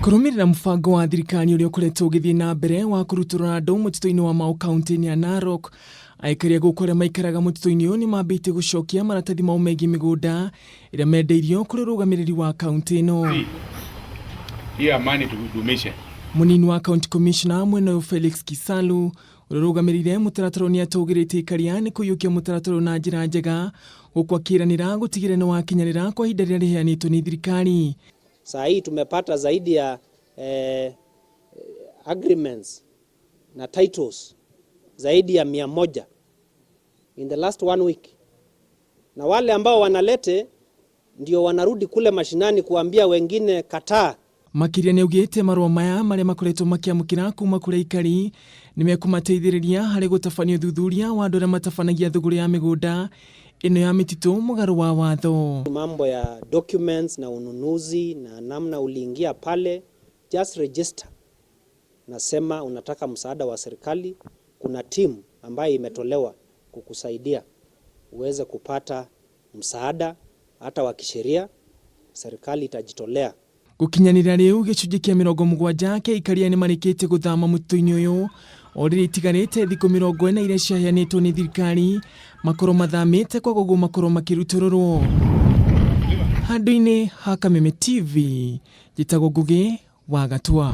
Kũrũmĩrĩra mũbango wa thirikari ũrĩa ũkoretwo ũgĩthiĩ na mbere wa kũrutũrũra andũ mũtitũ-inĩ wa Mau kaunti-inĩ ya Narok, aikari a gũkũ arĩa maikaraga mũtitũ-inĩ ũyũ nĩ mambĩtie gũcokia maratathi mao megiĩ mĩgũnda ĩrĩa mendeirio kũrĩ ũrũgamĩrĩri wa kaunti ĩno. Hiyo amani tudumishe. Mũnini wa county commissioner mwena ũyũ Felix Kisalu ũrĩa ũrũgamĩrĩire mũtaratara ũyũ nĩatũgĩrĩtie ikaria nĩ kũiyũkia mũtaratara ũyũ na njĩra njega gũkũ akĩranĩra gũtigĩrĩra nĩ wakinyanĩra kwa ihinda rĩrĩa rĩheanĩtwo nĩ thirikari. Saa hii tumepata zaidi ya agreements na titles zaidi ya 100 in the last one week, na wale ambao wanalete ndio wanarudi kule mashinani kuambia wengine kataa. Makĩria nĩaugĩte marũa maya marĩa makoretwo makĩamũkĩra kuma kũrĩ aikari nĩ mekũmateithĩrĩria harĩ gũtabania ũthuthuria wa andũ arĩa matabanagia thũgũrĩ ya mĩgũnda ĩno ya mĩtitũ mũgarũ wa watho. Mambo ya documents na ununuzi na namna uliingia pale, just register. Nasema unataka msaada wa serikali, kuna timu ambayo imetolewa kukusaidia uweze kupata msaada hata wa kisheria, serikali itajitolea. Gũkinyanĩria rĩu gĩcunjĩ kĩa 70 kĩa aikaria nĩ marĩkĩtie gũthama mũtitũ-inĩ ũyũ o rĩrĩa itigarĩte thikũ 40 iria ciaheanĩtwo nĩ thirikari makorwo mathamĩte kwaga ũguo makorwo makĩrutũrũrwo. Handũ-inĩ ha Kameme TV, njĩtagwo Ngũgĩ wa Gatua.